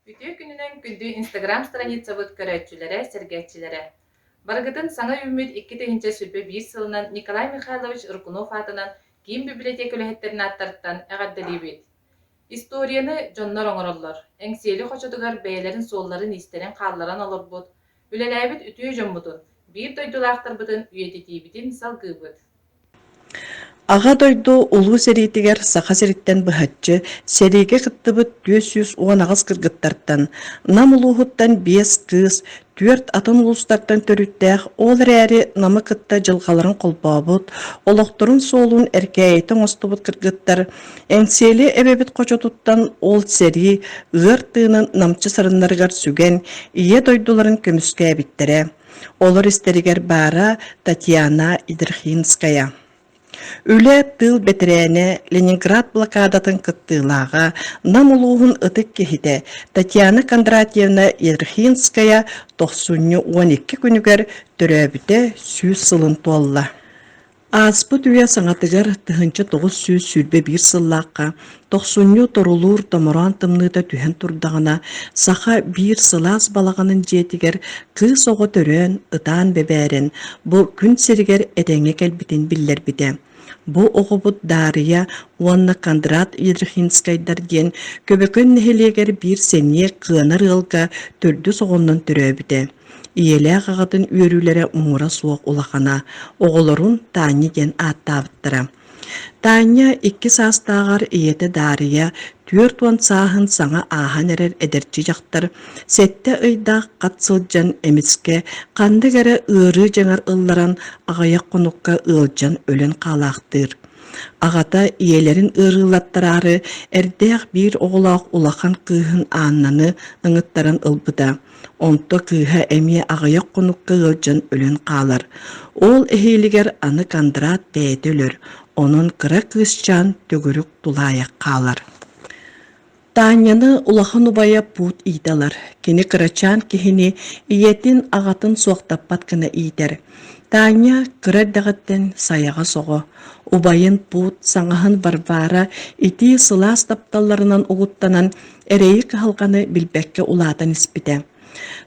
Үтүө күнүнэн күндү Инстаграм страницабыт көрөөччүлэрэ, сэргээччилэрэ! Барыгытын саҥа үүммүт 2021 сылынан Николай Михайлович Рыкунов аатынан киин библиотека үлэһиттэрин ааттарыттан эҕэрдэлиибит! Историяны дьоннор оҥороллор, Эҥсиэли хочотугар бэйэлэрин суолларын-иистэрин хаалларан олорбут, үлэлээбит үтүө дьоммутун, биир дойдулаахтарбытын үйэтитиибитин салгыыбыт. Аҕа дойду Улуу сэриитигэр Саха сириттэн быһаччы сэриигэ кыттыбыт 418 кыргыттартан, Нам улууһуттан биэс кыыс, түөрт атын улуустартан төрүттээх, ол эрээри Намы кытта дьылҕаларын холбообут, олохторун суолун эркээйитэ оҥостубут кыргыттар Эҥсиэли эбэбит хочотуттан ол сэрии ыар тыынын намчы сарыннарыгар сүгэн, Ийэ дойдуларын көмүскээбиттэрэ. Олор истэригэр баара Татьяна Идрхинская. Үлэ, тыыл бэтэрээнэ, Ленинград блокадатын кыттыылааҕа, Нам улууһун ытык киһитэ Татьяна Кондратьевна Едрхинская тохсунньу 12 күнүгэр төрөөбүтэ 100 сылын туолла. Ааспыт үйэ саҥатыгар 1921 сыллаахха тохсунньу торулуур томороон тымныыта түһэн турдаҕына, саха биир сылаас балаҕанын дьиэтигэр кыыс оҕо төрөөн, ытаан бэбээрэн, бу күн сиригэр этэҥҥэ кэлбитин биллэрбитэ. Бу оҕобут Даарыйа уонна Кондрат Ядрихинскайдар диэн Көбөкөн нэһилиэгэр биир сэниэ кыанар ыалга төрдүс оҕоннон төрөөбүтэ. Ийэлээх аҕатын үөрүүлэрэ муҥура суох улахана, оҕолорун Таня диэн ааттаабыттара. Таня икки саастааҕар ийэтэ Даарыйа 40 сааһын саҥа ааһан эрэр эдэрчи дьахтар сэттэ ыйдаах хат сылдьан эмискэ ханнык эрэ ыарыы дьаҥар ылларан аҕыйах хонукка ыалдьан өлөн хаалаахтыыр. Аҕата ийэлэрин ыарыылаттараары эрдээх биир оҕолоох улахан кыыһын Аннаны ыҥыттаран ылбыта. Онто кыыһа эмиэ аҕыйах хонукка ыалдьан өлөн хаалар. Ол эһиилигэр аны Кондрат бэйэтэ өлөр, онон кыра кыысчаан төгүрүк тулаайах хаалар. Таанньаны улахан убайа Пут иитэ ылар. Кини кырачаан киһини ийэтин, аҕатын суохтаппат гына иитэр. Таанньа кыра эрдэҕиттэн сайаҕас оҕо. Убайын Пут, саҥаһын Варвара итии сылаас тапталларынан угуттанан эрэйи-кыһалҕаны билбэккэ улаатан испитэ.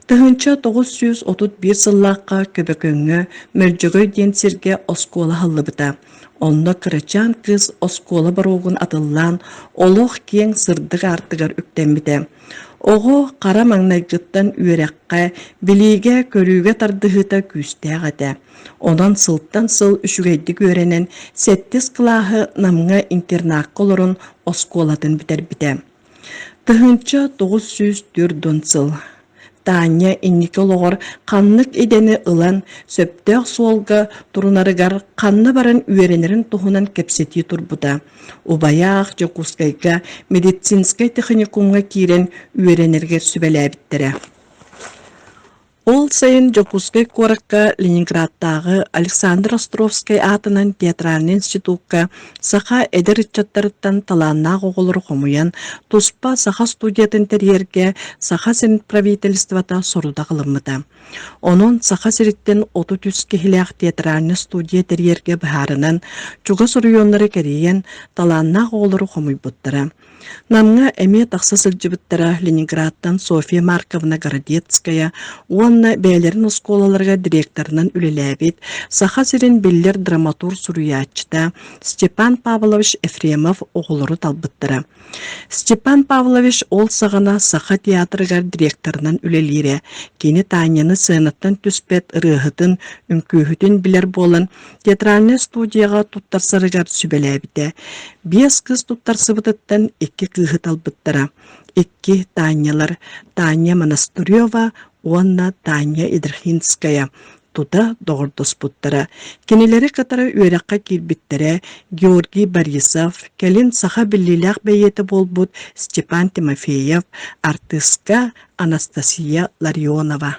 1931 сыллаахха Көбөкөҥҥө Мөлдьөгөй диэн сиргэ оскуола аһыллыбыта. Онно кырачаан кыыс оскуола боруогун атыллаан, олох киэҥ сырдык аартыгар үктэммитэ. Оҕо хара маҥнайгыттан үөрэххэ, билиигэ-көрүүгэ тардыһыыта күүстээх этэ. Онон сылтан сыл үчүгэйдик үөрэнэн, сэттис кылааһы Намҥа интернакка олорон оскуолатын бүтэрбитэ. 1904 сыл Таня инники олоҕор ханнык идэни ылан, сөптөөх суолга турунарыгар ханна баран үөрэнэрин туһунан кэпсэтии турбута. Убайаах Дьокуускайга медицинскэй техникумҥа киирэн үөрэнэригэр сүбэлээбиттэрэ. Ол сайын Дьокуускай куоракка Ленинградтааҕы Александр Островскай аатынан театральнай институкка саха эдэр ыччаттарыттан талааннаах оҕолору хомуйан, туспа саха студиятын тэрийэргэ Саха сирин правительствота сорудах ылыммыта. Онон Саха сириттэн 33 киһилээх театральнай студия тэрийэргэ быһаарынан, чугас оройуоннары кэрийэн, талааннаах оҕолору хомуйбуттара. Намҥа эмиэ тахса сылдьыбыттара Ленинградтан Софья Марковна Городецкая уонна бэйэлэрин оскуолаларыгар директорынан үлэлээбит Саха сирин биллэр драматург-суруйааччыта Степан Павлович Ефремов оҕолору талбыттара. Степан Павлович ол саҕана Саха театрыгар директорынан үлэлиирэ. Кини Таняны сценаттан түспэт ырыаһытын, үҥкүүһүтүн билэр буолан, Театральнай студияҕа туттарсарыгар сүбэлээбитэ. Биэс кыыс туттарсыбытыттан икки кыыһы талбыттара. Икки Танялар Таня Монастырева уонна Таня Идрхинская тута доҕордоспуттара. Кинилэри кытары үөрэххэ киирбиттэрэ Георгий Борисов, кэлин саха биллиилээх бэйиэтэ буолбут Степан Тимофеев, артыыска Анастасия Ларионова.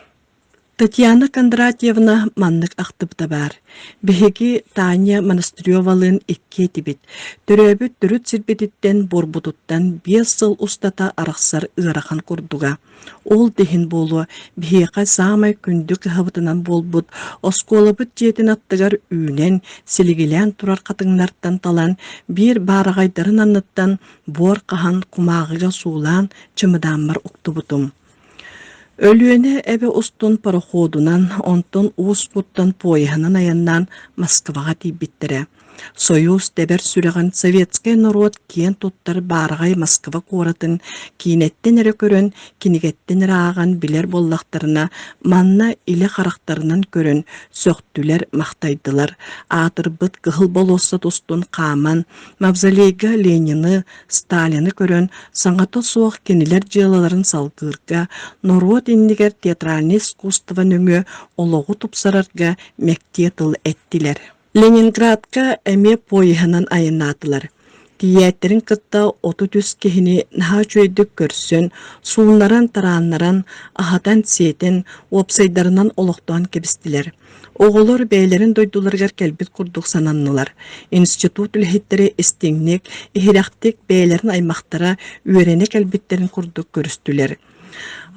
Татьяна Кондратьевна маннык ахтыбыта баар: «Биһиги Таня Монастыревалыын иккиэ этибит. Төрөөбүт төрүт сирбититтэн буорбутуттан 5 сыл устата арахсар ыарахан курдуга. Ол да иһин буолуо, биһиэхэ саамай күндү кыһабытынан буолбут оскуолабыт дьиэтин аттыгар үүнэн, силигилээн турар хатыҥнартан талан, биир баараҕайдарын анныттан буор хаһан кумааҕыга суулаан чымыдааммар уктубутум. Өлүөнэ эбэ устун пароходунан, онтон Уус-Куттан поеһынан айаннаан Москваҕа тиийбиттэрэ. Сойуус тэбэр сүрэҕин советскай норуот киэн туттар баараҕай Москва куоратын киинэттэн эрэ көрөн, кинигэттэн эрэ ааҕан билэр буоллахтарына, манна илэ харахтарынан көрөн сөхтүлэр-махтайдылар, аатырбыт Кыһыл болуоссат устун хааман, мавзолейга Ленины, Сталины көрөн, саҥата суох кинилэр дьыалаларын салгыырга, норуот иннигэр театральнай искусство нөҥүө олоҕу тупсарарга мэктиэ тыл эттилэр. Ленинградка эмиэ поеһынан айаннаатылар. Тиийээттэрин кытта 33 киһини наһаа үчүгэйдик көрсөн, сууннаран-тарааннаран, аһатан-сиэтэн, уопсайдарынан олохтоон кэбистилэр. Оҕолор бэйэлэрин дойдуларыгар кэлбит курдук сананнылар. Институт үлэһиттэрэ истиҥник, иһирэхтик бэйэлэрин аймахтара үөрэнэ кэлбиттэрин курдук көрүстүлэр.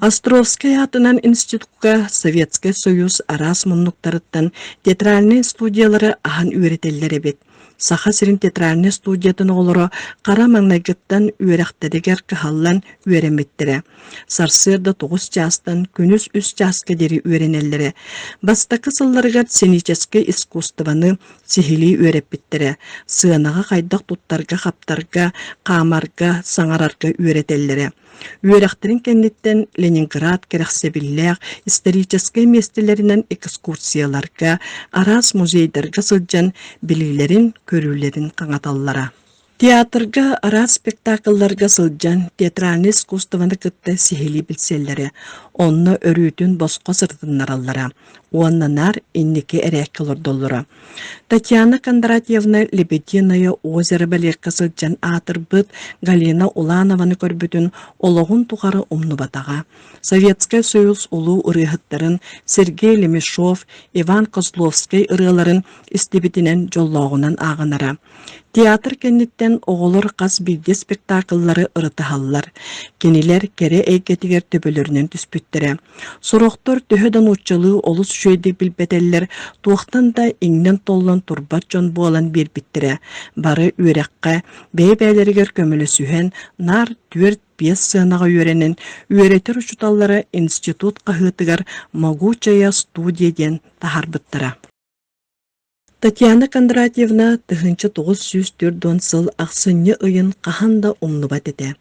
Островскай аатынан институкка Советскай Союз араас муннуктарыттан театральнай студиялары аһан үөрэтэллэр эбит. Саха сирин театральнай студиятын оҕолоро хара маҥнайгыттан үөрэхтэригэр кыһаллан үөрэммиттэрэ. Сарсыарда 9 чаастан күнүс 3 чааска диэри үөрэнэллэрэ. Бастакы сылларыгар сценическэй искусствоны сиһилии үөрэппиттэрэ. Сыанаҕа хайдах туттарга-хаптарга, хаамарга, саҥарарга үөрэтэллэрэ. Үөрэхтэрин кэнниттэн Ленинград кэрэхсэбиллээх историческай миэстэлэринэн экскурсияларга, араас музейдарга сылдьан билиилэрин-көрүүлэрин хаҥаталлара. Театрга араас спектаклларга сылдьан театральнай искусствоны кытта сиһилии билсэллэрэ, онно өрүүтүн босхо сырытыннараллара уонна наар инники эрээккэ олордоллоро. Татьяна Кондратьевна Лебединое озеро балекка сылдьан аатырбыт Галина Уланованы көрбүтүн олоҕун тухары умнубатаҕа. Советскай Союз улуу ырыаһыттарын Сергей Лемешов, Иван Козловскай ырыаларын истибитинэн дьоллооҕунан ааҕынара. Театр кэнниттэн оҕолор хас биирдии спектакллары ырытыһаллар. Кинилэр кэрэ эйгэтигэр төбөлөрүнэн түспүттэрэ. Сорохтор төһө да нууччалыы олус үчүгэйдик билбэтэллэр, туохтан да иҥнэн-толлон турбат дьон буолан биэрбиттэрэ. Бары үөрэххэ, бэйэ-бэйэлэригэр көмөлөсүһэн, наар 4-5 сыанаҕа үөрэнэн, үөрэтэр учууталлара институт хаһыатыгар «Могучая студия» диэн таһаарбыттара. Татьяна Кондратьевна 1940 сыл ахсынньы ыйын хаһан да умнубат этэ.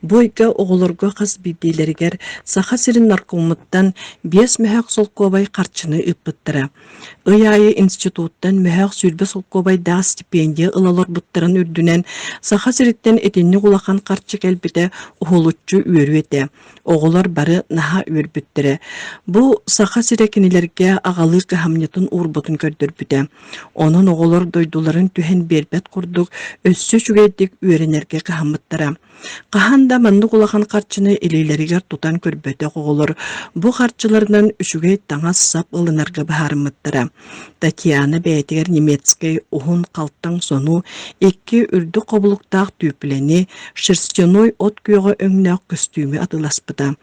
Бу ыйга оҕолорго хас биирдиилэригэр Саха сирин наркомуттан 5 мөһөөх солкуобай харчыны ыыппыттара. Ый аайы институттан мөһөөх 20 солкуобайдаах стипендия ыла олорбуттарын үрдүнэн Саха сириттэн итинник улахан харчы кэлбитэ уһулуччу үөрүү этэ. Оҕолор бары наһаа үөрбүттэрэ. Бу Саха сирэ кинилэргэ аҕалыы кыһамньытын уурбутун көрдөрбүтэ. Онон оҕолор дойдуларын түһэн биэрбэт курдук өссө үчүгэйдик үөрэнэргэ кыһаммыттара. Хаһан да маннык улахан харчыны илиилэригэр тутан көрбөтөх оҕолор бу харчыларынан үчүгэй таҥас-сап ылынарга быһаарыммыттара. Татьяна бэйэтигэр немецкэй уһун халтаҥ сону, икки үрдүк хобулуктаах түүпүлэни, шерстяной от күөҕэ өҥнөөх көстүүмү атыыласпыта.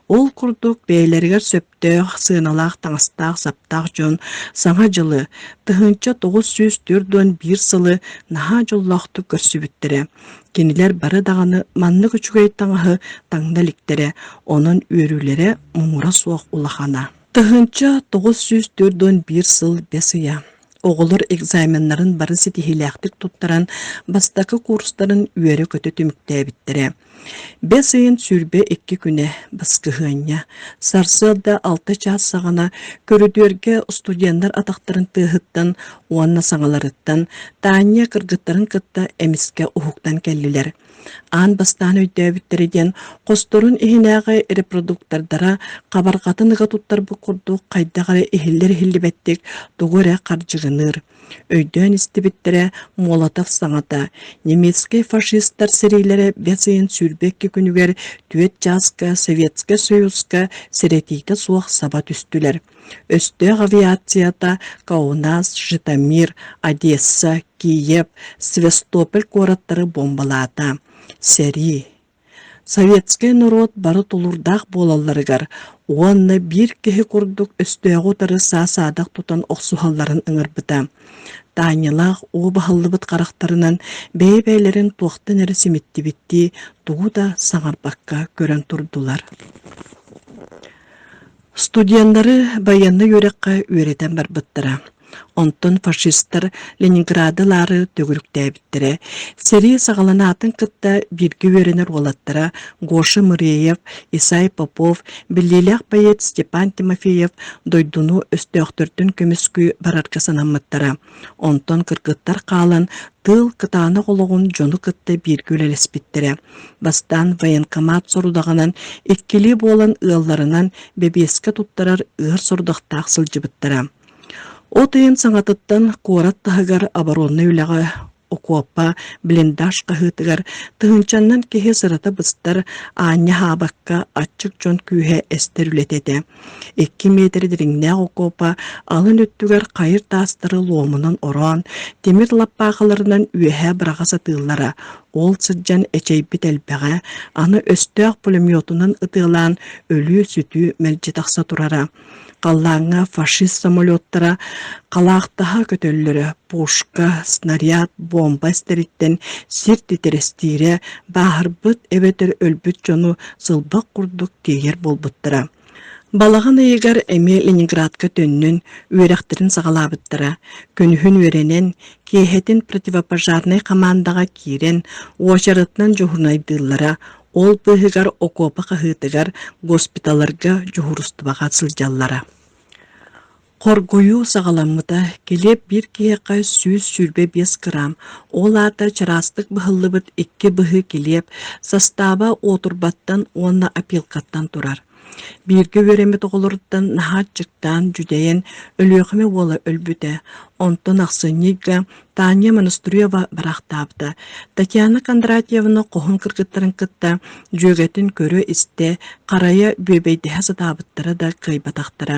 Ол курдук бэйэлэригэр сөптөөх, сыаналаах таҥастаах-саптаах дьон Саҥа дьылы, 1941 сылы наһаа дьоллоохтук көрсүбүттэрэ. Кинилэр бары даҕаны маннык үчүгэй таҥаһы таҥна иликтэрэ, онон үөрүүлэрэ муҥура суох улахана. 1941 сыл бэс ыйа. Оҕолор экзаменнарын бары ситиһиилээхтик туттаран, бастакы курстарын үөрэ-көтө түмүктээбиттэрэ. Бэс ыйын 22 күнэ, баскыһыанньа. Сарсыарда 6 чаас саҕана көрүдүөргэ студеннар атахтарын тыаһыттан уонна саҥаларыттан Таня кыргыттарын кытта эмискэ уһуктан кэллилэр. Аан бастаан өйдөөбүттэрэ диэн хосторун иһинээҕи репродуктордара хабарҕатын ыга туттарбыт курдук хайдах эрэ иһиллэр-иһиллибэттик тугу эрэ хардьыгыныыр. Өйдөөн истибиттэрэ Молотов саҥата немецкэй фашистар сэриилэрэ бэс ыйын 22 күнүгэр түөрт чааска Советскай Союзка сэрэтиитэ суох саба түстүлэр. Өстөөх авиацията Каунас, Житомир, Одесса, Киев, Севастополь куораттары буомбалаата. Сэрии. Советскай норуот бары тулуурдаах буолалларыгар уонна биир киһи курдук өстөөҕү утары саа-саадах тутан охсуһалларын ыҥырбыта. Таанньалаах уу баһыллыбыт харахтарынан бэйэ-бэйэлэрин туохтан эрэ симиттибиттии тугу да саҥарбакка көрөн турдулар. Студеннары байыаннай үөрэххэ үөрэтэн барбыттара. Онтон фашистар Ленинграды ылаары төгүрүктээбиттэрэ. Сэрии саҕаланаатын кытта бииргэ үөрэнэр уолаттара Гоша Мыреев, Исай Попов, биллиилээх поэт Степан Тимофеев дойдуну өстөөхтөртөн көмүскүү барарга санаммыттара. Онтон кыргыттар хаалан тыыл кытаанах олоҕун дьону кытта бииргэ үлэлэспиттэрэ. Бастаан военкомат сорудаҕынан иккилии буолан ыалларынан бэбиэскэ туттарар ыар сорудахтаах сылдьыбыттара. От ыйын саҥатыттан куорат таһыгар обороннай үлэҕэ окуопа, блиндаж хаһыытыгар тыһыынчаннан киһи сырата быстар, аанньа аһаабакка аччык дьон күүһэ эстэр үлэтэ этэ. Икки миэтэрэ дириҥнээх окуопа алын өттүгэр хайыр таастары луомунан ороон, тимир лаппаахыларынан үөһэ быраҕа сатыыллара. Ол сылдьан эчэйбит элбэҕэ, аны өстөөх пулеметунан ытыалаан өлүү-сүтүү мэлдьи тахса турара. Халлааҥҥа фашист самолеттара халаахтаһа көтөллөрө, пушка, снаряд, буомба эстэриттэн сир титирэстиирэ, бааһырбыт эбэтэр өлбүт дьону сылбах курдук тиэйэр буолбуттара. Балаҕан ыйыгар эмиэ Ленинградка төннөн, үөрэхтэрин саҕалаабыттара. Күнүһүн үөрэнэн, киэһэтин противопожарнай хамаандаҕа киирэн, уочаратынан дьуһуурунайдыыллара, Ол быыһыгар окуопа хаһыытыгар госпиталларга дьуһуурустубаҕа сылдьаллара. Хоргуйуу саҕаламмыта, килиэп биир киһиэхэ 125 грамм, ол аата чараастык быһыллыбыт икки быһыы килиэп, састааба уотурбаттан уонна опилкаттан турар. Бииргэ үөрэммит оҕолоруттан наһаа аччыктаан, дьүдэйэн Өлүөхүмэ уола өлбүтэ. Онтон ахсынньы ыйга Таня Монастырева бараахтаабыта. Татьяна Кондратьевна хоһун кыргыттарын кытта дьүөгэтин көрө-истэ, харайа бүөбэйдэһэ сатаабыттара да кыайбатахтара.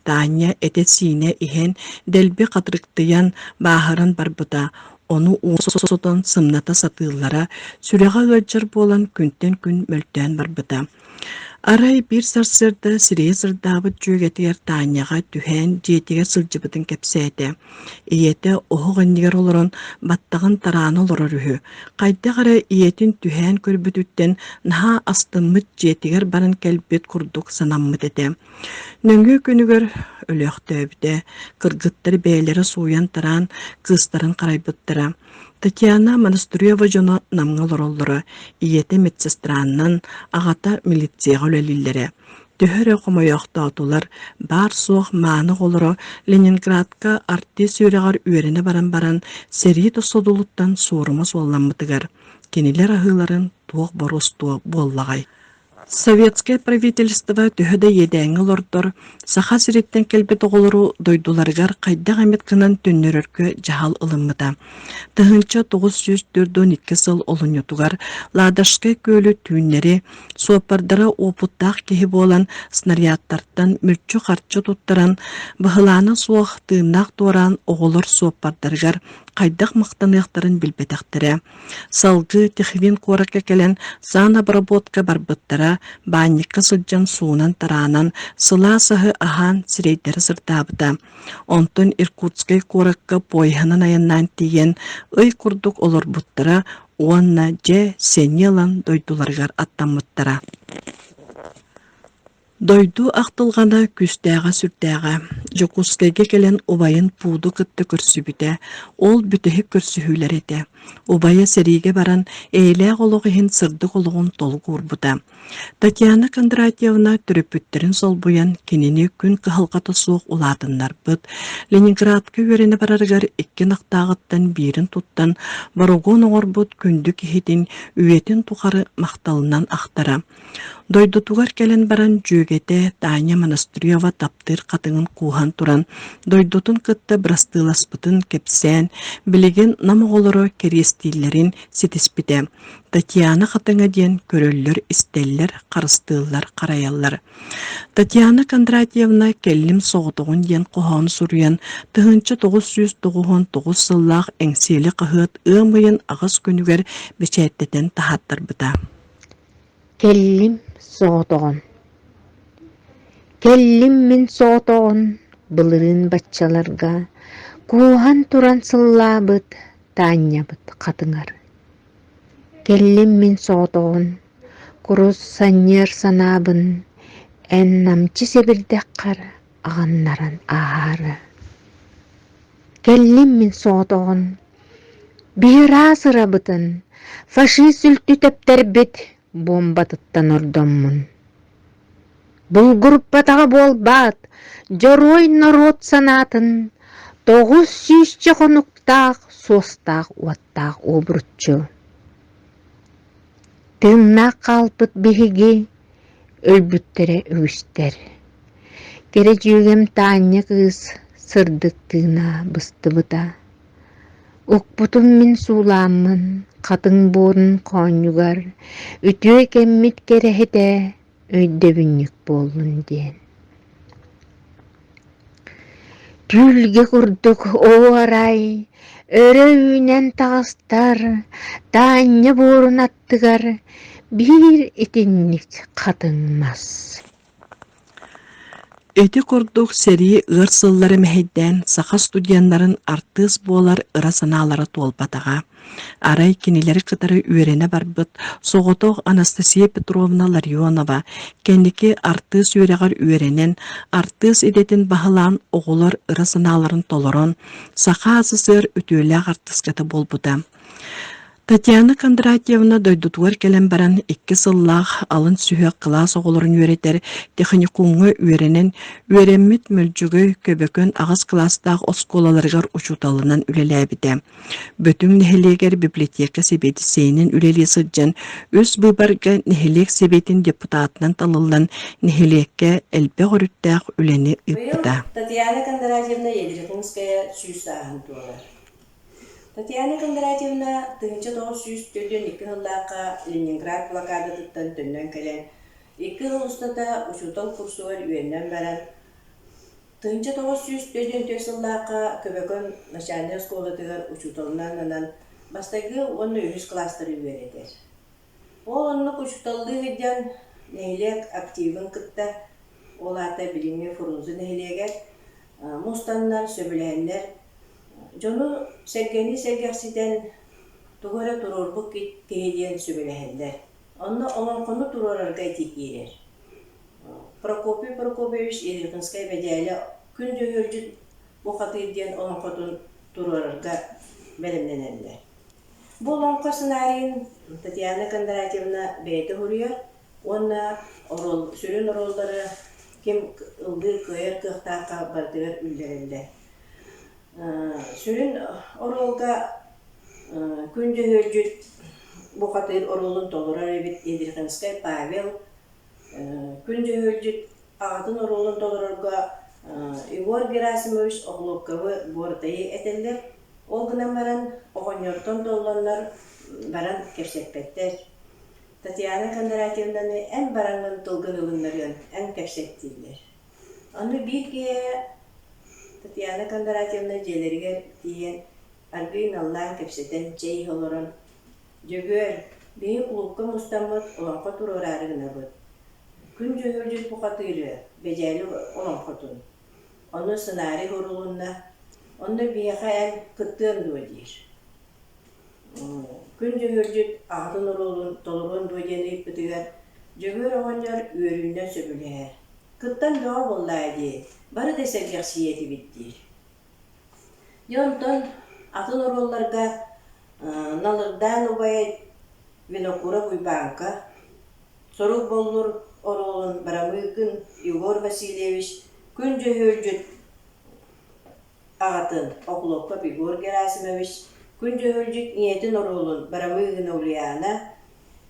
Таня этэ-сиинэ иһэн, дэлби хатырыктыйан, бааһыран барбыта. Ону уу сотон сымната сатыыллара, сүрэҕэ ыалдьар буолан күнтэн күн мөлтөөн барбыта. Арай биир сарсыарда сирэйэ сырдаабыт дьүөгэтигэр Таняҕа түһээн дьиэтигэр сылдьыбытын кэпсээтэ. Ийэтэ оһох иннигэр олорон баттаҕын тараана олорор үһү. Хайдах эрэ ийэтин түһээн көрбүтүттэн наһаа астыммыт дьиэтигэр баран кэлбит курдук санаммыт этэ. Нөҥүө күнүгэр өлөөхтөөбүтэ, кыргыттар бэйэлэрэ сууйан-тараан кыыстарын харайбыттара. Татьяна Монастырева дьоно Намҥа олороллоро, ийэтэ медсестраннан, аҕата милицияҕа үлэлииллэрэ. Төһө эрэ хомойоохтоотулар, баар-суох мааны оҕолоро Ленинградка артист үөрэҕэр үөрэнэ баран баран сэрии да содулуттан суорума суолламмытыгар, кинилэр аһыыларын туох боруостуо буоллаҕай? Советскай правительство төһө да иэдээҥҥэ олордор, Саха сириттэн кэлбит оҕолору дойдуларыгар хайдах эмит гынан төннөрөргө дьаһал ылыммыта. 1942 сыл олунньутугар Ладожскай күөлү түүннэри суоппардара уопуттаах киһи буолан снарядтартан мүлчү-харчы туттаран, быһылаана суох тыыннаах туораан оҕолор суоппардарыгар хайдах махтаныахтарын билбэтэхтэрэ. Салгыы Тихвин куоракка кэлэн санобработка барбыттара, баанньыкка сылдьан суунан-тараанан, сылаас аһы аһаан сирэйдэрэ сырдаабыта. Онтон Иркутскай куоракка поеһынан айаннаан тиийэн, ый курдук олорбуттара уонна дьэ сэниэ ылан дойдуларыгар аттаммыттара. Дойду ахтылҕана күүстээҕэ сүрдээҕэ. Дьокуускайга кэлэн убайын Пууду кытта көрсүбүтэ, ол бүтэһик көрсүһүүлэрэ этэ. Убайа сэриигэ баран, эйэлээх олох иһин сырдык олоҕун толук уурбута. Татьяна Кондратьевна төрөппүттэрин солбуйан кинини күн кыһалҕата суох улаатыннарбыт, Ленинградка үөрэнэ барарыгар икки ынахтааҕыттан биирин туттан борогуон оҥорбут күндү киһитин үйэтин тухары махталынан ахтара. Дойдутугар кэлэн баран дьүөгэтэ Таня Монастырева таптыыр хатыҥын кууһан туран, дойдутун кытта бырастыыласпытын кэпсээн, билигин Нам оҕолоро кэриэстииллэрин ситиспитэ. Татьяна хатыҥа диэн көрөллөр-истэллэр, харыстыыллар, харайаллар. Татьяна Кондратьевна «Кэллим соҕотоҕун» диэн хоһоон суруйан, 1999 сыллаах Эҥсиэли хаһыат ыам ыйын аҕыс күнүгэр бэчээттэтэн таһааттарбыта. Кэллим соҕотоҕун Кэллим мин соҕотоҕун былырыын баччаларга кууһан туран сыллаабыт Таанньабыт хатыҥар. Кэллим мин соҕотоҕун курус санньыар санаабын эн намчы сэбирдэххэр аҕыннаран ааһаары. Кэллим мин соҕотоҕун Биһи ыраас ырабытын фашист үлтү тэптэрбит буомбатыттан ордоммун. Булгуруппатаҕа буолбаат, дьоруой норуот санаатын тоҕус сүүсчэ хонуктаах суостаах уоттаах уобуруччу. Тыыннаах хаалбыт биһиги өлбүттэрэ үгүстэр. Кэрэ дьүөгэм Таанньа кыыс сырдык тыына быстыбыта. Укпутум мин суулааммын, хатыҥ буорун хоонньугар, үтүө кэммит кэрэһитэ өйдөбүнньүк буоллун диэн. Түүлгэ курдук оо арай, өрө үүнэн таҕыстар, Таанньа буорун аттыгар биир итинник хатыҥ мас. Ити курдук сэрии ыар сыллары мэһэйдээн саха студеннарын артыыс буолар ыра санаалара туолбатаҕа. Арай кинилэри кытары үөрэнэ барбыт соҕотох Анастасия Петровна Ларионова кэнники артыыс үөрэҕэр үөрэнэн, артыыс идэтин баһылаан оҕолор ыра санааларын толорон, Саха СССР үтүөлээх артыыската буолбута. Татьяна Кондратьевна дойдутугар кэлэн баран икки сыллаах алын сүһүөх кылаас оҕолорун үөрэтэр техникумҥа үөрэнэн, үөрэммит Мөлдьүгэй, Көбөкөн аҕыс кылаастаах оскуолаларыгар учууталынан үлэлээбитэ. Бөтүҥ нэһилиэгэр библиотека сэбиэдиссэйинэн үлэлии сылдьан, үс быыбарга нэһилиэк сэбиэтин депутатынан талыллан нэһилиэккэ элбэх өрүттээх үлэни Быйыл ыыппыта. Татьяна Кондратьевна Ядрихинская сүүс сааһын туолар. Татьяна Кондратьевна 1942 сыллаахха Ленинград блокадатыттан төннөн кэлэн, икки сыл устата учуутал курсугар үөрэнэн баран, 1944 сыллаахха Көбөкөн начальнай оскуолатыгар учууталынан ананан бастакы уонна үһүс кылаастары үөрэтэр. Ол оннук учууталлыы сылдьан нэһилиэк активын кытта, ол аата билиҥҥи Фрунзе нэһилиэгэр мустаннар, сөбүлэһэннэр дьону сэргэни сэргэхситэн тугу эрэ туруорбут киһи диэн сүбэлэһэллэр. Онно олоҥхону туруорарга этии киирэр. Прокопий Прокопьевич Ерихинскай Бэдьээлэ Күн Дьөһүөлдьүт бухатыыр диэн олоҥхотун туруорарга бэлэмнэнэллэр. Бу олоҥхо сценарийын Татьяна Кондратьевна бэйэтэ суруйар уонна оруол, сүрүн оруоллары ким ыллыыр кыайар кыахтаахха барытыгар үллэрэллэр. Сүрүн оруолга Күн Дьөһүөлдьүт бухатыыр оруолун толорор эбит Ядрихинскай Павел. Күн Дьөһүөлдьүт аҕатын оруолун толорорго Егор Герасимович Охлопковы Буортайы этэллэр. Ол гынан баран оҕонньортон толлоннор баран кэпсэппэттэр. Татьяна Кондратьевнаны эн бараҥҥын тылгын ылыннарыан эн кэпсэт дииллэр. Аны биир киэһэ Татьяна Кондратьевна дьиэлэригэр тиийэн аргыый наллаан кэпсэтэн чэй иһэ олорон «Дьөгүөр, биһи кулуупка мустаммыт олоҥхо туруораары гынабыт. Күн Дьөһүөлдьүт бухатыыры, Бэдьээли олоҥхотун. Ону сценарий уурулунна, онно биһиэхэ эн кыттыан дуо диир. Күн Дьөһүөлдьүт аҕатын оруолун толоруон дуо диэн ыйыппытыгар, Дьөгүөр оҕонньор үөрүүнэн сөбүлэһэр. Кыттан бөҕө буоллаа дии, бары да сэргэхсийиэ этибит диир. Дьэ онтон атын оруолларга Налырдаан убайа Винокуров Уйбааҥка, Сорук Боллур оруолун Барамыгин Егор Васильевич, Күн Дьөһүөлдьүт аҕатын Охлопков Егор Герасимович, Күн Дьөһүөлдьүт ийэтин оруолун Барамыгина Ульяна,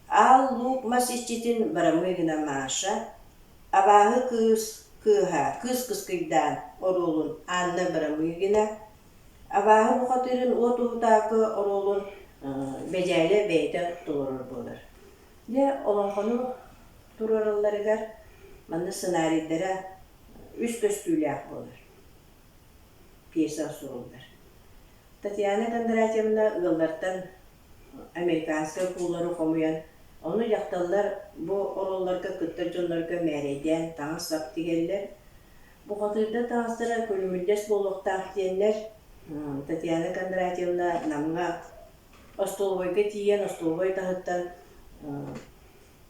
Аал Луук мас иччитин Барамыгина Маша, Абааһы кыыс кыыһа Кыыс Кыскыйдаан оруолун Анна Барамыгина, Абааһы бухатыырын Уот Уһутаакы оруолун Бэдьээлэ бэйэтэ толорор буолар. Дьэ, олоҥхону туруоралларыгар манна сценарийдара үс көстүүлээх буолар. Пьеса суруллар. Татьяна Кондратьевна ыаллартан американскай кууллары хомуйан, ону дьахталлар бу оруолларга кыттар дьоннорго мээрэйдээн таҥас-сап тигэллэр. Бухатыырдар таҥастара күлүмүрдэс буолуохтаах диэннэр, Татьяна Кондратьевна Намҥа остолобуойга тиийэн остолобуой таһыттан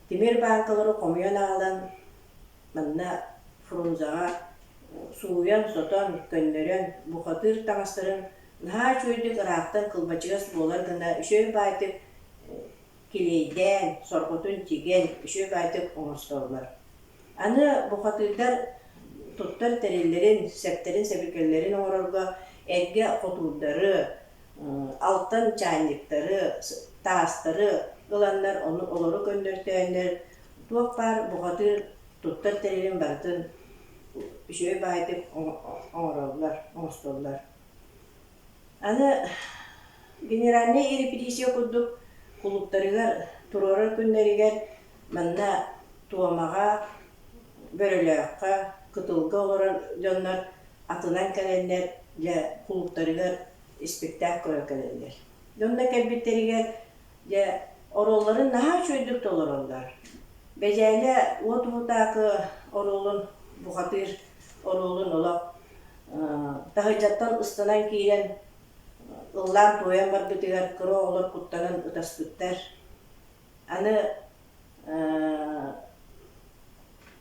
тимир бааҥкалары хомуйан аҕалан манна Фрунзаҕа сууйан-сотон, көннөрөн, бухатыыр таҥастарын наһаа үчүгэйдик ыраахтан кылбачыгас буолар гына үчүгэй баайдык килиэйдээн, сорҕотун тигэн, үчүгэй баайдык оҥостоллор. Аны бухатыырдар туттар тэриллэрин, сэптэрин-сэбиргэллэрин оҥорорго эргэ хотуурдары, алтан чаанньыктары, таастары ыланнар, ону олору көннөртөөннөр туох баар бухатыыр туттар тэрилин барытын үчүгэй баайдык оҥороллор, оҥостоллор. Аны генеральнай репетиция курдук кулууптарыгар туруорар күннэригэр манна Туомаҕа, Бөрөлөөххө, Кытылга олорор дьоннор атынан кэлэннэр дьэ кулууптарыгар испиктээк көрө кэлэллэр. Дьонно кэлбиттэригэр дьэ оруолларын наһаа үчүгэйдик толороллор. Бэдьээлэ Уот Уһутаакы оруолун бухатыыр оруолун олох таһырдьаттан ыстанан киирэн ыллаан-туойан барбытыгар кыра оҕолор куттанан ытаспыттар. Аны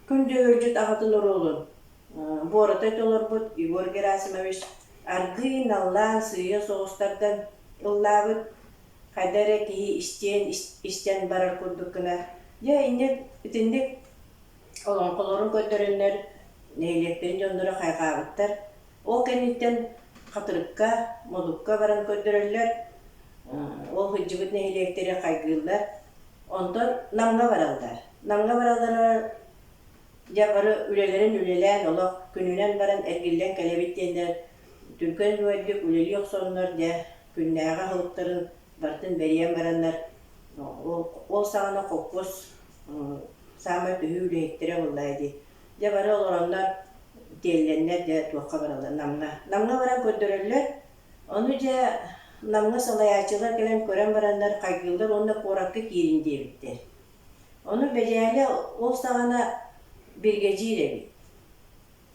Күн Дьөһүөлдьүт аҕатын оруолун Буоратай толорбут Егор Герасимович аргыый наллаан сыыйа соҕус тардан ыллаабыт, хайда эрэ киһи истиэн истэн барар курдук гына, дьэ инньэ итинник олоҥхолорун көрдөрөннөр нэһилиэктэрин дьонноро хайҕаабыттар. Ол кэнниттэн Хатырыкка, Модукка баран көрдөрөллөр, ол сылдьыбыт нэһилиэктэри хайгыыллар. Онтон Намҥа бараллар. Намҥа баралларыгар дьэ бары үлэлэрин үлэлээн олох күнүнэн баран эргиллэн кэлэбит диэннэр түргэн үөрдүк үлэлии охсоннор дьэ күннээҕи аһылыктарын барытын бэрийэн бараннар ол, ол саҕана холкуос саамай төһүү үлэһиттэрэ буоллаа дии. Дьэ бары олороннор тиэллэннэр дьэ туохха бараллар Намҥа. Намҥа баран көрдөрөллөр. Ону дьэ Намҥа салайааччылар кэлэн көрөн бараннар хайгыыллар уонна куоракка киирин диэбиттэр. Ону Бэдьээлэ ол саҕана биригэдьиир эбит.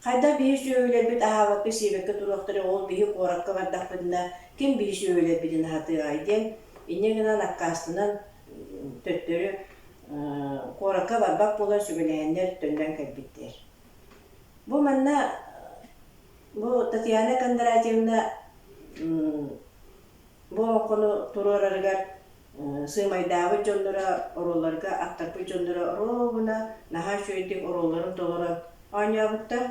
Хайдах биһи сүөһүлэрбит аһаабакка-сиэбэккэ туруохтара ол биһи куоракка бардахпытына ким биһи сүөһүлэрбитин аһатыаҕай диэн инньэ гынан аккаастанан төттөрү куоракка барбат буолан сүбэлэһэннэр төннөн кэлбиттэр. Бу манна бу Татьяна Кондратьевна Бу олоҥхону туруорарыгар сыымайдаабыт дьонноро, оруолларга аттарбыт дьонноро оруобуна наһаа үчүгэйдик оруолларын толорон оонньообуттар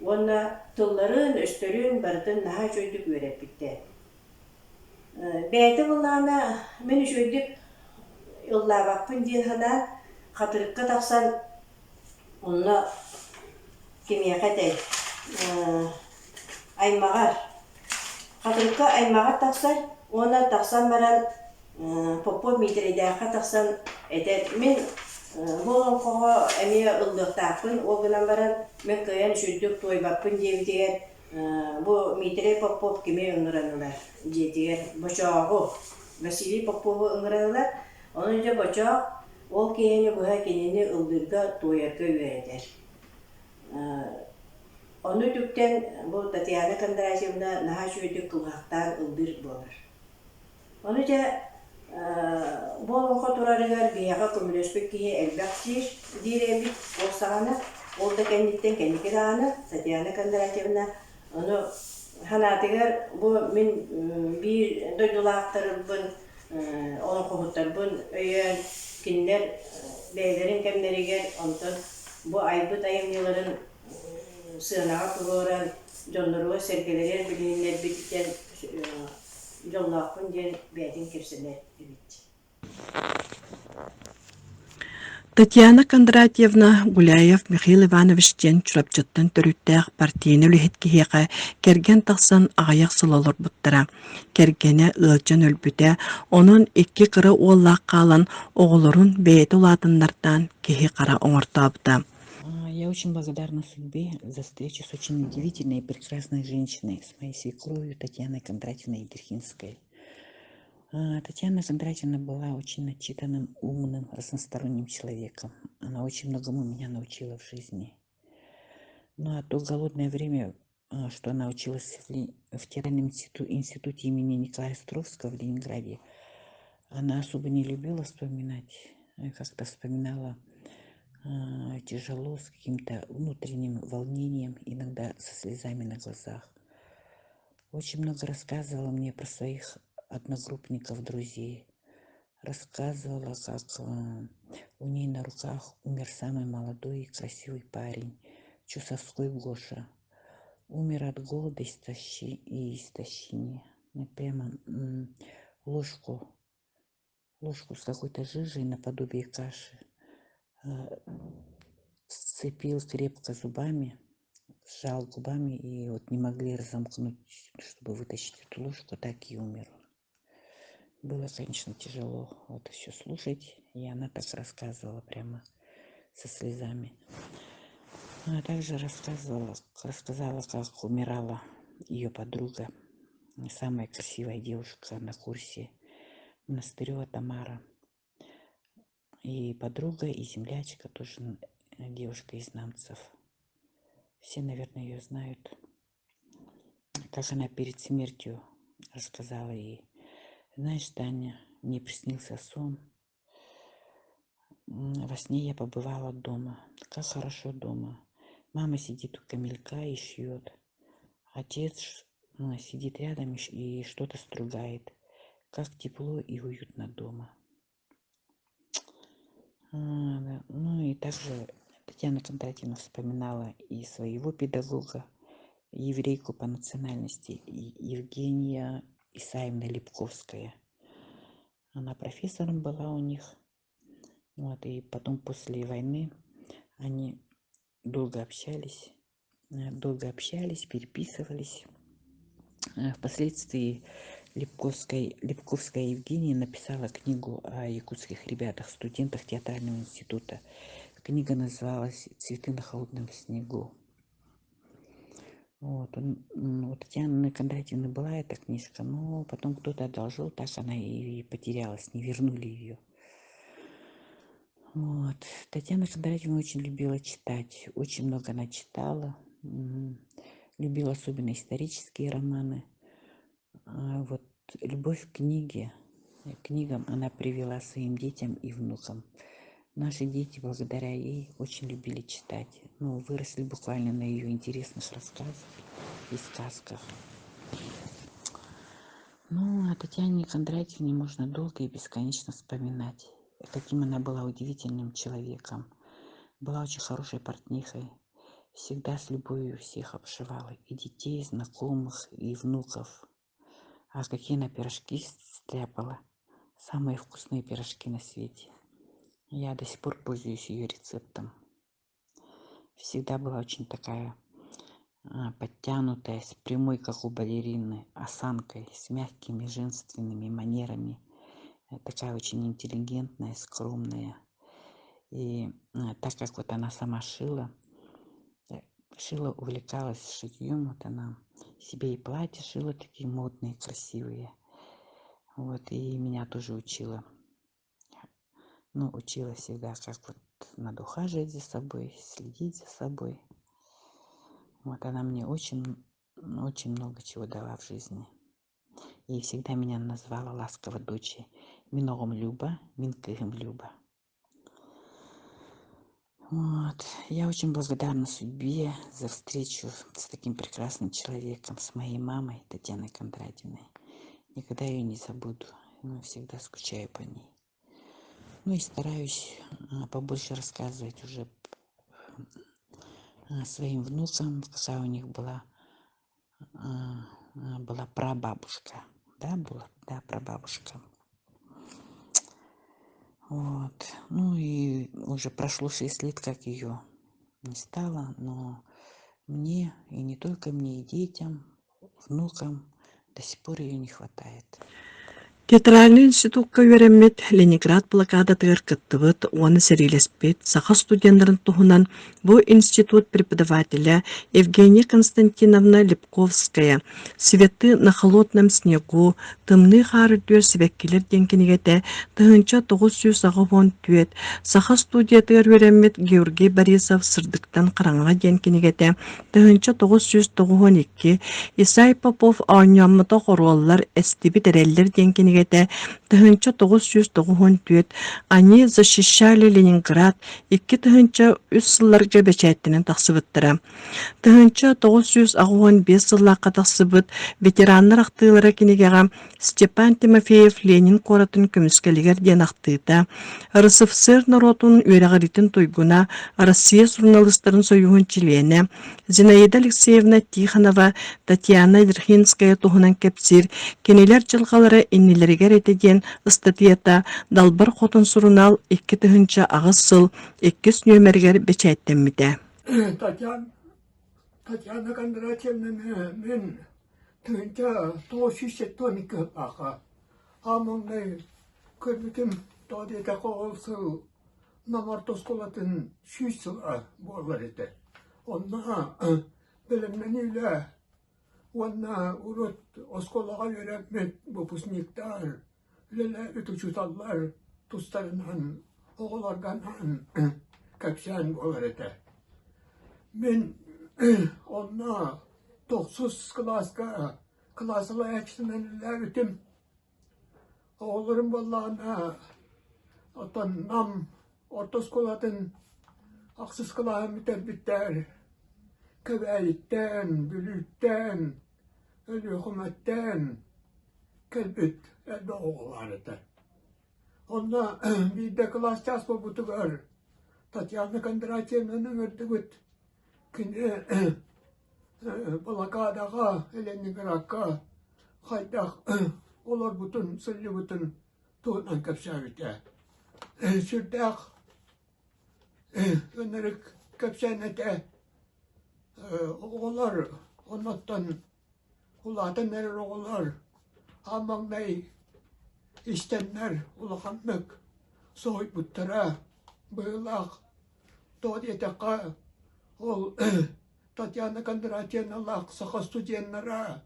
уонна тылларын-өстөрүн барытын наһаа үчүгэйдик үөрэппиттэр. Бэйэтэ былаана мин үчүгэйдик ыллаабаппын диэн санаан хатырыкка тахсан онно кимиэхэ этэй аймаҕар Хатырыкка аймаҕар тахсар уонна тахсан баран Попов Миитэрэйдээххэ тахсан этэр мин бу олоҥхоҕо эмиэ ыллыахтаахпын ол гынан баран мин кыайан үчүгдүк туойбаппын диэбитигэр бу Миитэрэй Попов кими ыҥыран ылар дьиэтигэр Бочооҕу Василий Попову ыҥыран ылар ону дьэ Бочоох ол киэһэни быһа кинини ыллыырга туойарга үөрэтэр Ону үтүктэн бу Татьяна Кондратьевна наһаа үчүгэйдик кылыһахтаан ыллыыр буолар. Ону дьэ бу олоҥхо турарыгар биһиэхэ көмөлөспүт киһи элбэх диир, диир эбит ол саҕана. Ол да кэнниттэн кэнники даҕаны Татьяна Кондратьевна ону санаатыгар бу мин биир дойдулаахтарбын, олоҥхоһуттарбын өйөөн кинилэр бэйэлэрин кэмнэригэр онтон бу айбыт айымньыларын сыанаҕа туруоран дьонноругар-сэргэлэригэр билиһиннэрбититтэн дьоллоохпун диэн бэйэтин кэпсэнэр эбит. Татьяна Кондратьевна Гуляев Михаил Иванович диэн Чурапчыттан төрүттээх партийнай үлэһит киһиэхэ кэргэн тахсан аҕыйах сыл олорбуттара. Кэргэнэ ыалдьан өлбүтэ, онон икки кыра уоллаах хаалан оҕолорун бэйэтэ улаатыннартаан киһи-хара оҥортообута. Я очень благодарна судьбе за встречу с очень удивительной и прекрасной женщиной, с моей свекровью Татьяной Кондратьевной Едрихинской. Татьяна Кондратьевна была очень начитанным, умным, разносторонним человеком. Она очень многому меня научила в жизни. Ну а то голодное время, что она училась в театральном институте имени Николая Островского в Ленинграде, она особо не любила вспоминать. Как-то вспоминала тяжело, с каким-то внутренним волнением, иногда со слезами на глазах. Очень много рассказывала мне про своих одногруппников, друзей. Рассказывала, как у ней на руках умер самый молодой и красивый парень, Чусовской Гоша. Умер от голода и истощения. Прямо ложку, ложку с какой-то жижей наподобие каши сцепил крепко зубами, сжал губами, и вот не могли разомкнуть, чтобы вытащить эту ложку, так и умер он. Было, конечно, тяжело это все слушать, и она так рассказывала прямо со слезами. Она также рассказывала, рассказала, как умирала ее подруга, самая красивая девушка на курсе, Монастырева Тамара. И подруга, и землячка, тоже девушка из Намцев. Все, наверное, ее знают. Как она перед смертью рассказала ей. Знаешь, Таня, мне приснился сон. Во сне я побывала дома. Как хорошо дома. Мама сидит у камелька и шьет. Отец сидит рядом и что-то стругает. Как тепло и уютно дома. Ну и также Татьяна Кондратьевна вспоминала и своего педагога, еврейку по национальности Евгения Исаевна Липковская. Она профессором была у них. Вот, и потом после войны они долго общались, долго общались, переписывались. Впоследствии Липковская, Липковская Евгения написала книгу о якутских ребятах, студентах театрального института. Книга называлась «Цветы на холодном снегу». Вот, он, у Татьяны Кондратьевны была эта книжка, но потом кто-то одолжил, так она и потерялась, не вернули ее. Вот. Татьяна Кондратьевна очень любила читать, очень много она читала, любила особенно исторические романы. А вот любовь к книге, к книгам она привела своим детям и внукам. Наши дети, благодаря ей, очень любили читать. Ну, выросли буквально на ее интересных рассказах и сказках. Ну, о Татьяне Кондратьевне можно долго и бесконечно вспоминать, каким она была удивительным человеком. Была очень хорошей портнихой, всегда с любовью всех обшивала, и детей, и знакомых, и внуков. А какие она пирожки стряпала. Самые вкусные пирожки на свете. Я до сих пор пользуюсь ее рецептом. Всегда была очень такая подтянутая, с прямой, как у балерины, осанкой, с мягкими женственными манерами. Такая очень интеллигентная, скромная. И так как вот она сама шила, шила, увлекалась шитьем, вот она себе и платья шила такие модные, красивые. Вот, и меня тоже учила. Ну, учила всегда, как вот надо ухаживать за собой, следить за собой. Вот она мне очень, очень много чего дала в жизни. И всегда меня назвала ласково дочь. Мин оҕом Люба, мин кыыһым Люба. Вот. Я очень благодарна судьбе за встречу с таким прекрасным человеком, с моей мамой Татьяной Кондратьевной. Никогда ее не забуду, но всегда скучаю по ней. Ну и стараюсь побольше рассказывать уже своим внукам, какая у них была, была прабабушка. Да, была, да, прабабушка. Вот. Ну и уже прошло 6 лет, как ее не стало, но мне, и не только мне, и детям, внукам до сих пор ее не хватает. Театральнай институкка үөрэммит, Ленинград блокадатыгар кыттыбыт уонна сэриилэспит саха студеннарын туһунан бу институт преподавателэ Евгения Константиновна Липковская «Цветы на холодном снегу. Тымныы хаар үрдүгэр сибэккилэр» диэн кинигэтэ 1984 саха студиятыгар үөрэммит Георгий Борисов «Сырдыктан хараҥаҕа» диэн кинигэтэ 1992 Исай Попов «Оонньооммотох оруоллар, эстибит эрэллэр» диэн кинигэтэ 1994 «Они защищали Ленинград» 2003 сылларга бэчээттэнэн тахсыбыттара. 1985 сыллаахха тахсыбыт «Ветераннар ахтыылара» кинигэҕэ Степан Тимофеев Ленин куоратын көмүскэлигэр диэн ахтыыта, РСФСР норуотун үөрэҕириитин туйгуна, Россия суруналыыстарын сойууһун чилиэнэ Зинаида Алексеевна Тихонова Татьяна Верхинская туһунан кэпсиир «Кинилэр дьылҕалара иннилэригэр этэ» диэн ыстатыйата Далбар Хотун сурунаал 2008 сыл иккис нүөмэригэр бэчээттэммитэ. Татьяна, Татьяна Кондратьевнаны мин 1972 сыллаахха аан маҥнай көрбүтүм, тоҕо диэтэххэ ол сыл Нам орто оскуолатын 100 сыла буолар этэ. Онно бэлэмнэнии үлэ уонна урут оскуолаҕа үөрэммит выпускниктар үлэлээбит учууталлар тустарынан оҕолорго анаан кэпсээн буолар этэ. Мин онно тохсус кылааска кылаас салайааччытынан үлэлээбитим. Оҕолорум буоллаҕына оттон Нам орто оскуолатын ахсыс кылааһын бүтэрбиттэр. Кэбээйиттэн, Бүлүүттэн, Өлүөхүмэттэн кэлбит элбэх оҕо баар этэ. Онно биирдэ кылаас чаас буолбутугар Татьяна Кондратьевнаны ыҥырдыбыт. Кини блокадаҕа Ленинградка хайдах олорбутун, сылдьыбытын туһунан кэпсээбитэ. Сүрдээх ынырык кэпсээн этэ. Оҕолор оннуттан улаатан эрэр оҕолор аан маҥнай истэннэр улаханнык соһуйбуттара быһыылаах. Тоҕо диэтэххэ, ол Татьяна Кондратьевналаах саха студеннара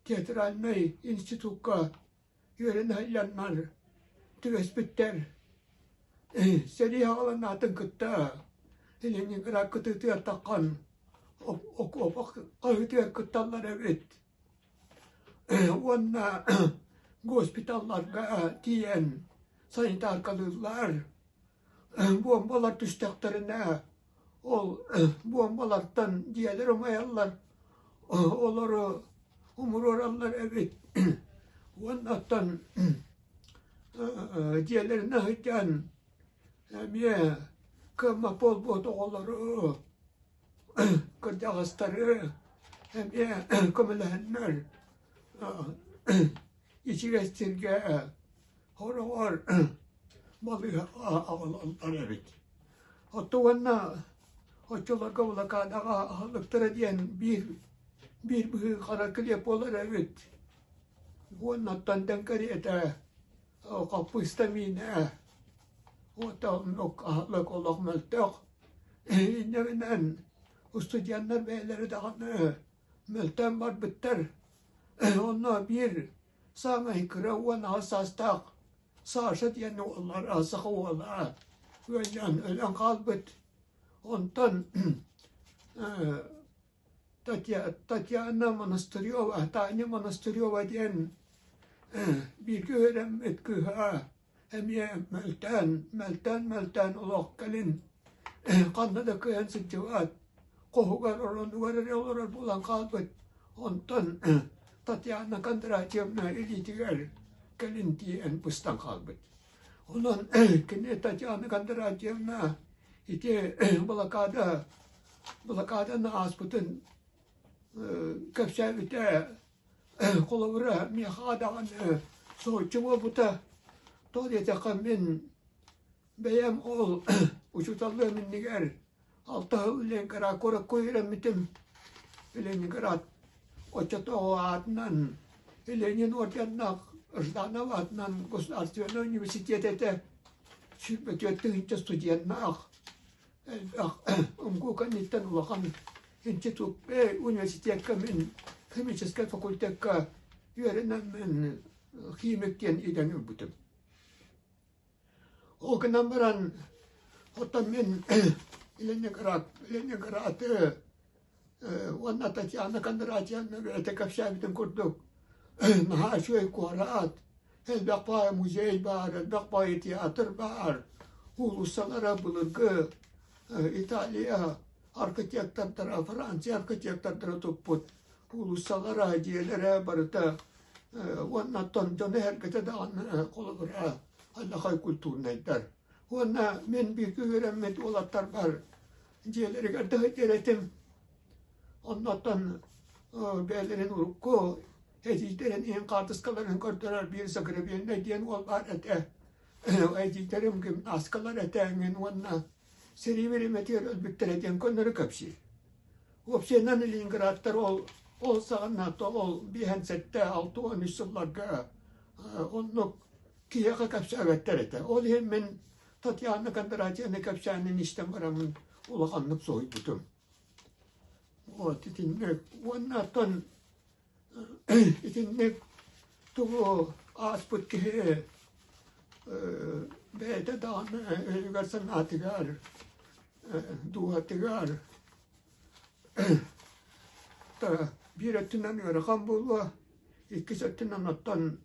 театральнай институкка үөрэнэ сылдьаннар түбэспиттэр. Сэрии саҕаланаатын кытта Ленинград кытыытыгар таххан окуопа хаһыытыгар кытталлар эбит. Уонна госпиталларга тиийэн санитаркалыыллар. Буомбалар түстэхтэринэ ол буомбалартан дьиэлэр умайаллар, олору умуруораллар эбит. Уонна оттон дьиэлэринэн сылдьан эмиэ кыаммат буолбут оҕолору, кырдьаҕастары эмиэ көмөлөһөннөр ичигэс сиргэ хороҕор балыыһа аҕалаллар эбит. Оттон уонна оччолорго блокадаҕа аһылыктара диэн биир биир быһыы хара килиэп буолар эбит. Уоннаттан дэҥ кэриэтэ хаппыыста миинэ уота оннук аһылык олох мөлтөх. Инньэ гынан устудьуоннар бэйэлэрэ даҕаны мөлтөөн барбыттар. Онно биир саамай кыра 18 саастаах Саша диэн уоллара, саха уола ыанньан өлөн хаалбыт. Онтон Татьяна Монастырева, Таня Монастырева диэн бииргэ үөрэммит кыыһа эмиэ мөлтөөн, мөлтөөн-мөлтөөн олох кэлин. Ханна да кыайан сылдьыбат, хоһугар, оронугар эрэ олорор буолан хаалбыт. Онтон Татьяна Кондратьевна илиитигэр кэлин тиийэн быстан хаалбыт. Онон кини Татьяна Кондратьевна ити блокада блокаданы ааспытын кэпсээбитэ холобура миэхэ даҕаны соһуччу буолбута. Тоҕо диэтэххэ мин Бэйэм ол учууталлыам иннигэр алта сыл Ленинград куоракка үөрэммитим. Ленинград оччотооҕу аатынан Ленин орденнаах Жданов аатынан государственнай университет этэ. 24 тыһыынча студеннаах элбэх МГУ кэнниттэн улахан институт университекка мин химическэй факультекка үөрэнэммин химик диэн идэни ылбытым. Ол гынан баран, оттон мин Ленинград, Ленинграды уонна Татьяна Кондратьевна бэйэтэ кэпсээбитин курдук наһаа үчүгэй куорат, элбэх баай музей баар, элбэх баай театр баар, уулуссалара былыргы Италия архитектордара, Франция архитектордара туппут уулуссалара, дьиэлэрэ барыта уонна оттон дьоно эһэргэтэ даҕаны холобура аллахай культурнайдар. Уонна мин бииргэ үөрэммит уолаттарбар дьиэлэригэр да сылдьар этим. Оннуттан бэйэлэрин урукку эдьиийдэрин иһин хаартыскаларын көрдөрөр биир Загребельнай диэн уол баар этэ. Эдьиийдэрим гимнасткалар этэ эҥин уонна сэрии бириэмэтигэр өлбүттэрэ диэн көннөрү кэпсиир. Уопсайынан Ленинградтар ол ол саҕана ол биэһэн сэттэ 63 сылларга оннук киһиэхэ кэпсээбэттэр этэ. Ол иһин мин Татьяна Кондратьевна кэпсээнин истэн бараммын улаханнык соһуйбутум. Вот итинник. Уонна оттон Итинник тугу ааспыт киһи бэйэтэ даҕаны өйүгэр-санаатыгар, дууһатыгар биир өттүнэн ыарахан буолуо, иккис өттүнэн оттон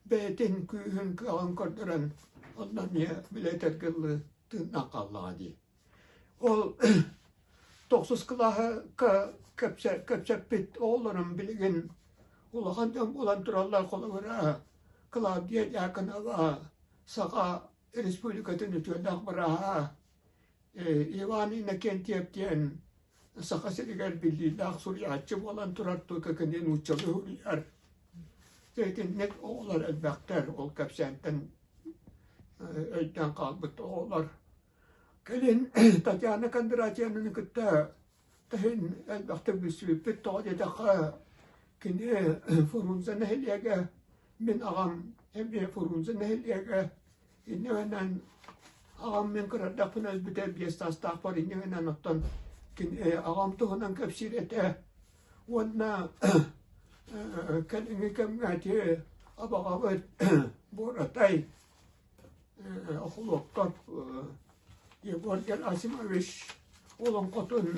бэйэтин күүһүн, кыаҕын көрдөрөн онно эмиэ били этэргэ дылы тыыннаах хааллаҕа дии. Ол тохсус кылааһы кэпсэппит оҕолорум билигин улахан дьон буолан тураллар. Холобура, Клавдия Дьяконова Саха Республикатын үтүөлээх бырааһа, Иван Иннокентьев диэн Саха сиригэр биллиилээх суруйааччы буолан турар только кини нууччалыы суруйар. Итинник оҕолор элбэхтэр, ол кэпсээнтэн өйдөөн хаалбыт оҕолор. Кэлин Татьяна Кондратьевнаны кытта таһын элбэхтик билсибиппит, тоҕо диэтэххэ, кини Фрунзе нэһилиэгэ, мин аҕам эмиэ Фрунзе нэһилиэгэ, инньэ гынан аҕам мин кыра эрдэхпинэ өлбүтэ биэс саастаахпар инньэ гынан оттон кини аҕам туһунан кэпсиир этэ уонна кэлиҥҥи кэмҥэ ити абаҕабыт Буоратай Охлопков Егор Герасимович олоҥхотун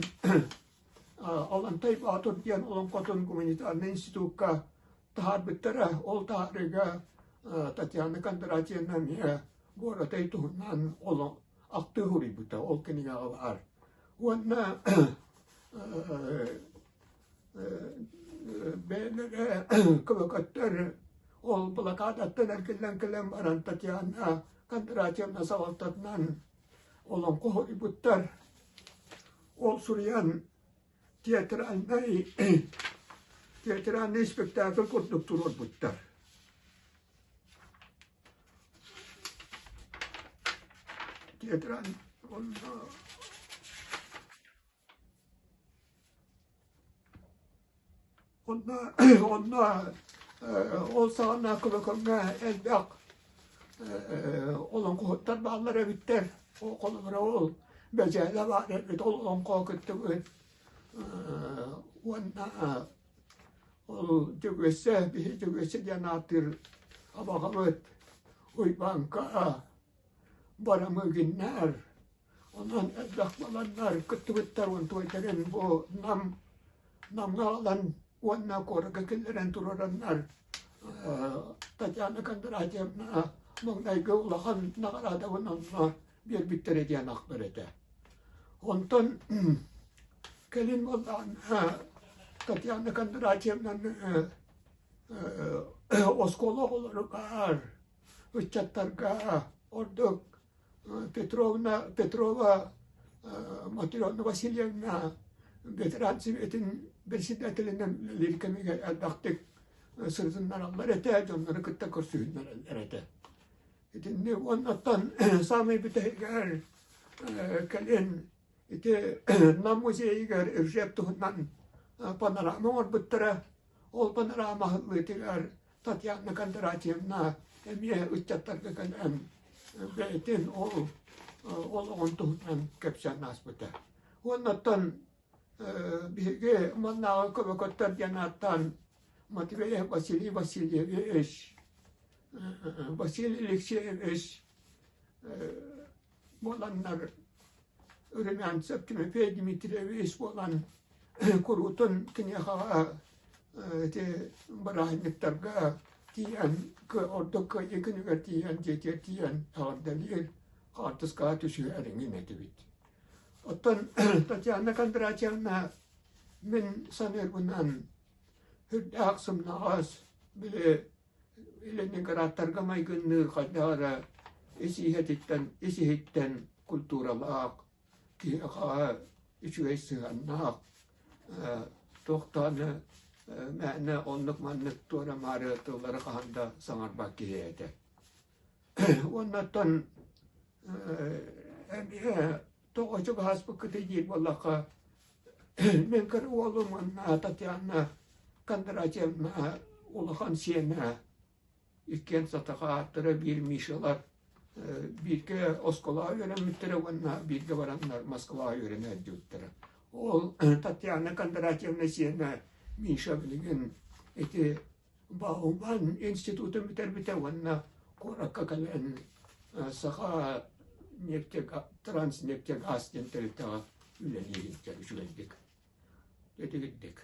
Алантай Баатыр диэн олоҥхотун гуманитарнай институкка таһаарбыттара. Ол таһаарыыга Татьяна Кондратьевна эмиэ Буоратай туһунан ахтыы суруйбута. Ол кинигэҕэ баар. Уонна бэйэлэрэ көмөкөттөр ол блокадаттан эргиллэн кэлэн баран Татьяна Кондратьевна салалтатынан олоҥхо суруйбуттар. Ол суруйан театральнай театральнай спектакль курдук туруорбуттар. Театральный Онно онно ол саҕана Көбөкөҥҥө элбэх олоҥхоһуттар бааллар эбиттэр. Холобура ол Бэдьээлэ баар эбит, ол олоҥхоҕо кыттыбыт уонна ол Дьөгүөссэ, биһи Дьөгүөссэ диэн ааттыыр абаҕабыт Уйбааҥка Барамыгиннар Онон элбэх буоланнар кыттыбыттар онтуойдарын бу Нам Намҥа аҕалан уонна куоракка киллэрэн туруораннар Татьяна Кондратьевна маҥнайгы улахан наҕараадабын онно биэрбиттэрэ диэн ахтар этэ. Онтон кэлин буоллаҕына Татьяна Кондратьевнаны оскуола оҕолоругар, ыччаттарга ордук Петровна Петрова Матрена Васильевна ветеран сэбиэтин председателинэн үлэлиир кэмигэр элбэхтик сырытыннараллар этэ, дьоннору кытта көрсүһүннэрэллэр этэ. Итинник уоннаттан саамай бүтэһигэр кэлин ити Нам музейыгар Ржев туһунан панорама оҥорбуттара. Ол панорама аһыллыытыгар Татьяна Кондратьевна эмиэ ыччаттарга кэлэн бэйэтин ол олоҕун туһунан кэпсээн ааспыта. Уоннаттан биһиги маннааҕы көмөкөттөр диэн ааттаан Матвеев Василий Васильевич, Василий Алексеевич буоланнар Румянцев Тимофей Дмитриевич буолан куруутун киниэхэҕэ ити бырааһынньыктарга тиийэн ордук Кыайыы күнүгэр тиийэн дьиэтигэр тиийэн эҕэрдэлиир хаартыскаҕа түсүһэр эҥин этибит. Оттон Татьяна Кондратьевна мин саныырбынан үрдээх сымнаҕас били Ленинградтарга майгынныыр хайдах эрэ ис-иһэтиттэн ис-иһиттэн культуралаах, киһиэхэ үчүгэй сыһыаннаах, туох даҕаны мээнэ оннук-маннык туора-маары тыллары хаһан да саҥарбат киһи этэ. Уонна оттон эмиэ тоҕо чугаһаспыккытый диир буоллахха, Мин кыра уолум уонна Татьяна Кондратьевна улахан сиэнэ иккиэн сатаха ааттара биир Мишалар бииргэ оскуолаҕа үөрэммиттэрэ уонна бииргэ бараннар Москваҕа үөрэнэ сылдьыбыттара. Ол Татьяна Кондратьевна сиэнэ Миша билигин ити Бауман институтун бүтэрбитэ уонна куоракка кэлэн Саха Транснефтегаз диэн тэрилтэҕэ үлэлии сылдьар үчүгэйдик. Итигирдик.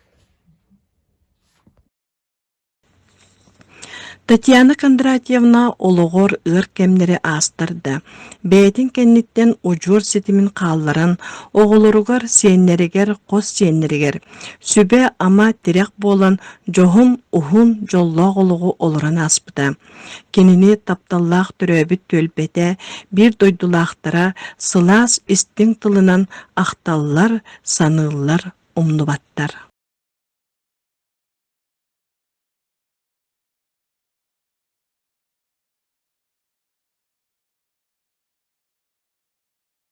Татьяна Кондратьевна олоҕор ыар кэмнэри аастар да, бэйэтин кэнниттэн удьуор ситимин хаалларан, оҕолоругар, сиэннэригэр, хос сиэннэригэр сүбэ-ама, тирэх буолан дьоһун, уһун, дьоллоох олоҕу олорон ааспыта. Кинини тапталлаах төрөөбүт түөлбэтэ, биир дойдулаахтара сылаас истиҥ тылынан ахталлар, саныыллар, умнубаттар.